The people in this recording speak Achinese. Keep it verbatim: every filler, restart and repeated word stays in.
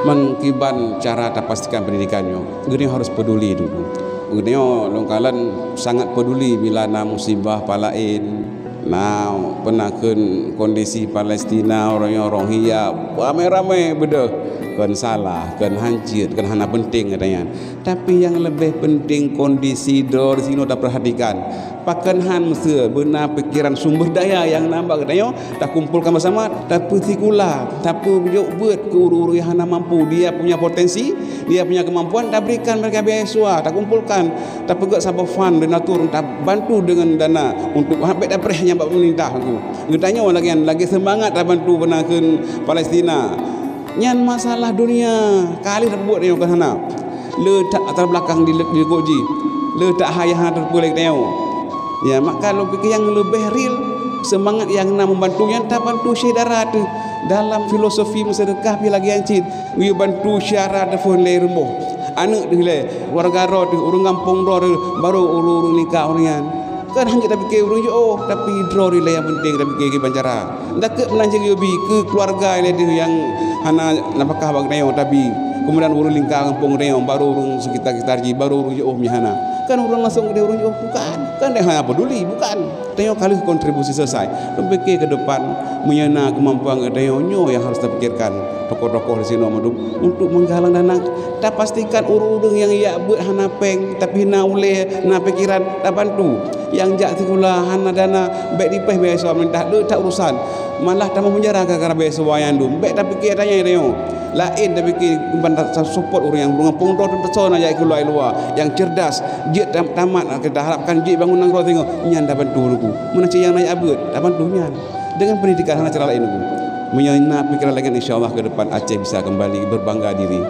Meukiban cara tapastikan pendidikan nyoe, geutanyoe harus peduli dulu. Geutanyoe lôn kalon sangat peduli bila na musibah palaén, na peunakeun kondisi Palestina, ureuëng Rohingya, ramé-ramé beudôh, kon salah, kon hanjeuet, kon hana penting gata nyan. Tapi nyang leubeh penting kondisi droe sinoe taperhatikan. Pakon han meuseu beuna pikiran sumber daya nyang na bak geutanyoe takumpolkan bersama, tapeusikula, tapeujok beuet keu ureuëng-ureuëng nyang hana mampu, dia punya potensi, dia punya kemampuan, taberikan mereka beasiswa, takumpolkan, tapeugét saboh fund donatur, tabantu dengan dana untuk habék tapreh nyang bak pemerintah tu. Geutanyoe lagée nyan, lagée seumangat tabantu beuna keu Palestina. Nyan masalah dunia, kali tabuet nyoe keu hana. Le that latar belakang di, di likot jih. Le that hai hana teupeue lé geutanyoe. Ya, maka lôn pike nyang leubeh real, seumangat nyang na membantu nyan tabantu syedara teuh. Dalam filosofi meusedekah pih lagée nyan cit, geuyue bantu syedara teuh phon lé rumoh. Aneuëk teuh lé, keluarga droe teuh, ureuëng gampông droe teuh, baru ureuëng-ureuëng nika ureuëng nyan. Kan hana tapike ureuëng jiôh, tapi droe teuh lé nyang penting tapike kiban cara. Dakeuet meunan cit geuyue bi keu keluarga ilée teuh nyang hana nafakah bak geutanyoe tabi. Keumudian ureuëng lingka gampông geutanyoe, baru ureuëng sekitar-sekitar jih, baru ureuëng jiôh meuhana. Kan ureuëng langsong geutanyoe ureuëng jiôh, bukan. Kan deh hana peduli, bukan. Tanyoe ka lheueh kontribusi selesai. Lôn pike keu depan, meunyoe na keumampuan geutanyoe, nyoe nyang harus tapikirkan. Tokoh-tokoh di sinoe mandum untuk menggalang dana, tapastikan ureuëng-ureuëng nyang jak beuet hana péng, tapi na ulée, na pikiran, tabantu. Nyang jak sikula hana dana, bék dipéh beasiswa pemerintah, deuek that urusan. Malah tamong penjara gara-gara beasiswa nyan dum. Bék tapike tanyoe, tanyoe. Laén tapike ban ta-, support ureuëng nyang ureuëng gampông droe teuh na jak sikula i luwa, nyang cerdas, jeuet tam-, tamat, kita harapkan jeuet bangun nanggroe singoh, nyan tabantu Teungku. Meunan cit nyang na jak beuet, tabantu nyan. Dengan pendidikan hana cara laén Teungku. Meunyoe na pikiran lagée nyan, insya Allah ke depan Aceh bisa kembali berbangga diri.